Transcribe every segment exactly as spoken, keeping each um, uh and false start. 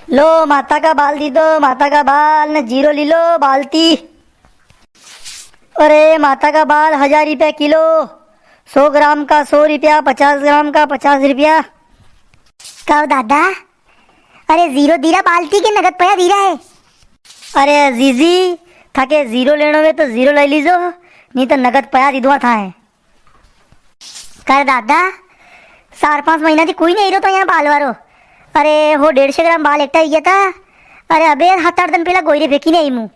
लो माता का बाल दी दो, माता का बाल ने जीरो ली लो बालती। अरे माता का बाल हजार रुपया किलो, सौ ग्राम का सौ रुपया, पचास ग्राम का पचास रुपया। कहो दादा, अरे जीरो दीरा बालती के नगद पया दीरा है? अरे जीजी, थाके जीरो लेनो वे तो जीरो ले लीजो, नी तो नगद पया दी दुआ था है। कर दादा, चार पांच महीना थी कोई नी आई रो तो यहाँ बाल वारो। अरे हो डेढ़ सौ ग्राम बाल एकटा हुई गया था। अरे अबे सात आठ दिन पहला गोईरे फेंकी नी आई मूं।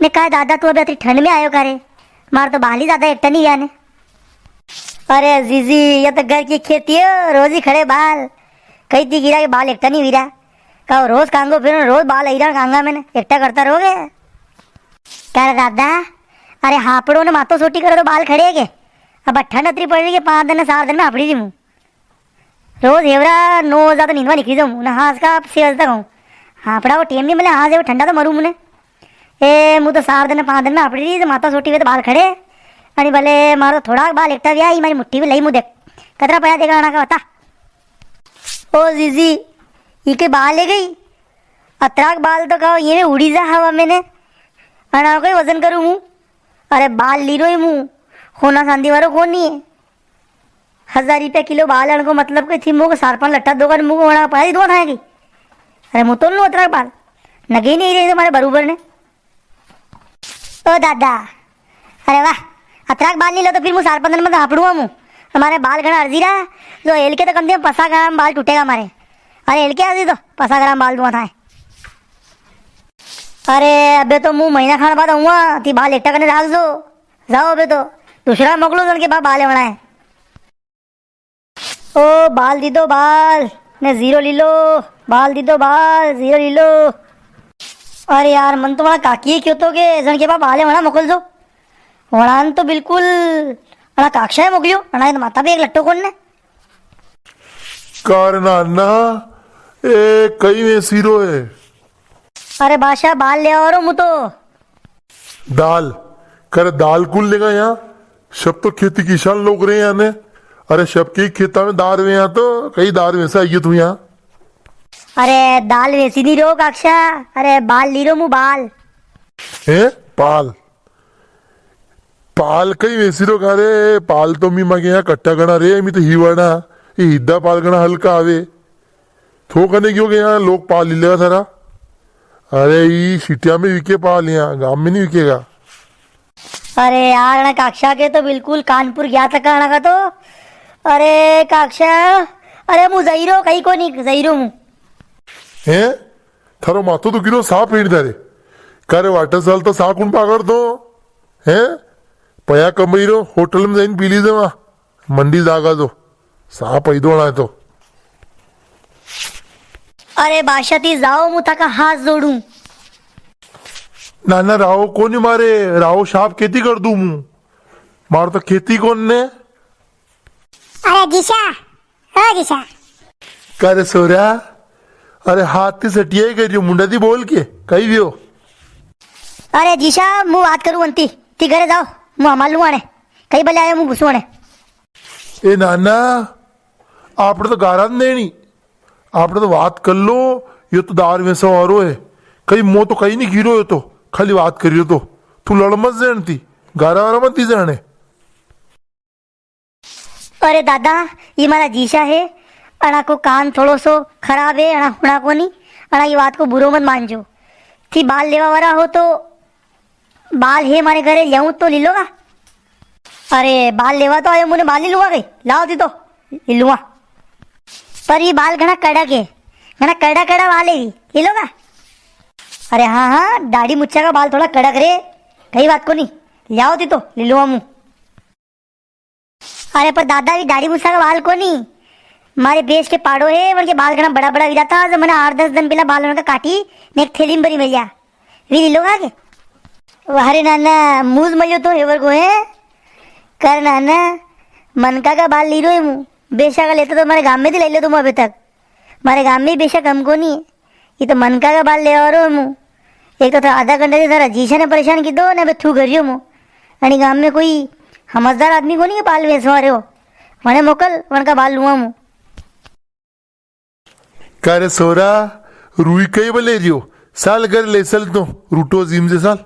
ने कहा दादा तू अबे अतरी ठंड में आयो करे, मार तो बाल ही ज्यादा एकटा नी हुआ ने। अरे जीजी, ये तो घर की खेती है, रोज ही खड़े बाल। कई थी गिरा के बाल एकटा नी हुई रहा। कहो रोज कांगो फिर रोज बाल आई रहा कांगा मैंने एकटा करता रहोगे। कर दादा, अरे हापड़ो ने मातो सोटी करो तो बाल खड़े है के? अब ठंड अतरी पड़ रही है, पांच दिन ने चार दिन में हापड़ी री मूं। रोज हेवरा नौ बजे तो नींदवा निकली जाऊं ना, हांज का छह बजे तक हूँ। हापड़ा को टेम नी मिले, हांज वो ठंडा तो मरू मुने। ए, मूं तो चार दिन पांच दिन में हापड़ी री, तो माता सोटी हुए तो बाल खड़े। अरे भले मारो थोड़ा बाल एकटा व्या, ई मारी मुट्ठी भी लई मूं देख। कतरा पया देगा अणा का बता। ओ जीजी, ई के बाल है गई? अतराक बाल तो कहो, ये उड़ी जा हवा में ने। अणा को ही वजन करूं मूं। अरे बाल ली रो ही मूं, होना सांदी वारो कोनी है। हजार रुपया किलो बाल अण को मतलब के थी, मूं को सार पान लट्टा दोगा, मूं को वणा पाई दो थाएगी। अरे मूं तो लो अतराक बाल, नगे ही नी रही तुम्हारे बरूबर ने। ओ दादा, अरे वाह, अतराक बाल नी लो तो फिर मूं सार पान दिन में तो हापड़ूंगा मूं। हमारे बाल घणा अर्जी रहा, जो हेल के तो कम से कम पसा ग्राम बाल टूटेगा हमारे। अरे हेल के अर्जी तो पसा ग्राम बाल दुआ थाए। अरे अबे तो मूं महीना खान बाद आऊंगा, ती बाल एकटा करने राख जो। जाओ अबे तो, दूसरा मोकलो जन के बा-, बाल लेवणा है। ओ बाल दी दो बाल, ने जीरो ली लो, बाल दी दो बाल, जीरो ली लो। अरे यार, मन तो वणा काकी क्यों तो के जन के बा-, बाल लेवणा मोकल जो। वणान तो बिल्कुल अणा काक्षा है मोकलियो, अणा के तो माता पे एक लट्टो कोनी ने। कारण ना, ए कई में सीरो है। अरे बासा, बाल ले आ रो मूं तो। दाल? करे दाल कुण लेगा यहाँ? सब तो खेती किसान लोग रहे यहाँ ने। अरे सबके खेता में दार वे यहाँ तो, कई दार वे से आई तू यहाँ? अरे दाल वेसी नी रो काक्षा, अरे बाल ली रो मूं बाल। हैं? पाल? पाल कई वेसी रो का रे? पाल तो मी मांगे यहाँ कट्टा घणा रे, मी तो हिवाणा, ये हिद्दा पाल घणा हल्का आवे। थो कने क्यों के यहाँ लोग पाल ले लेगा थारा? अरे, ई सिटिया में विके पाल, यहाँ गांव में नी विकेगा। अरे यार, अणा काक्षा के तो बिल्कुल कानपुर गया था अणा का तो। अरे काक्षा, अरे मूं जईरो, कई कोनी, जईरो मूं। हैं? थारो माथो दुखी रो, सा पीण थारे। कारे वाटर साल तो सा कुण पागड़ दो? हैं? पया कमई रो, होटल में जाइन पी लीजे वहां। मंडी जागा जो। सा पई दो ना तो। अरे बासा, ती जाओ, मूं थाका हाथ जोड़ूं। ना, ना, रावो कोनी मारे, रावो साफ खेती कर दूं मूं। मार तो खेती कोन ने। अरे जीसा, ओ जीसा। का रे सोरा, अरे हाथ ती सटिया ही करियो, मुंडा ती बोल के, कई व्यो? अरे जीसा, मूं बात करूं अंती, ती घरे जाओ, मूं हमाल लूं आने, कई बले आयो मूं घुसूं आने। ए नाना, आपणे तो गारा नी देणी, आपणे तो बात कर लो, यो तो दार वेसवा वारो है, कई मो तो कई नी गिरो, यो तो खाली बात करियो तो, तू लड़ मत जेणती, गारा वारा मत दी जाणे। अरे दादा, ये मारा जीसा है, अणा को कान थोड़ो सो खराब है, अणा हुणा कोनी, अणा की बात को बुरो मत मानजो। थी बाल लेवा वारा हो तो बाल है मारे घरे, ल्याऊं तो ली लोगा? अरे, बाल लेवा तो आयो, मुने बाल नी लूंगा कई, लाओ दी तो, ली लूंगा। पर ये बाल घणा कड़क है, घणा कड़ा कड़ा बाल है, ली लोगा? अरे हाँ हाँ, दाढ़ी मुच्छा का बाल थोड़ा कड़क रे, कई बात कोनी, ल्याओ दी तो, ली लूंगा मूं। अरे पर दादा, वी दाढ़ी मूछा का बाल कोनी, मारे भैंस के पाड़ो है, वणके बाल घणा बड़ा बड़ा वीरा था, जो मने आठ दस दिन पहला बाल वणका काटी ने एक थैली में भरी मेल्या, वी ली लोगा के? वाह रे नाना, मूज मल्यो तो हेवर को है। कर नाना, मनका का बाल ली रो है मूं, भैंसा का लेता तो मारे गाम में थी लई लेतो मूं अबे तक। मारे गाम में भैंसा कम कोनी है। ये तो मनका का बाल लेवा वारो हूँ। एक तो था आधा घंटा से थारा जीसा ने परेशान की दो ने अबे थू करियो मूँ। अणी गाम में कोई समझदार आदमी कोनी के बाल वेचवा रह्यो। वणे मोकल, वणका बाल लुआ मूँ। का रे सोरा, रुई कई बले रियो, साल घर ले सल तो रूटो जिम जे साल।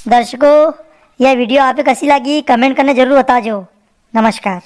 दर्शकों, या video आपे कसी लागी, comment करने जरूर बताजो। नमस्कार।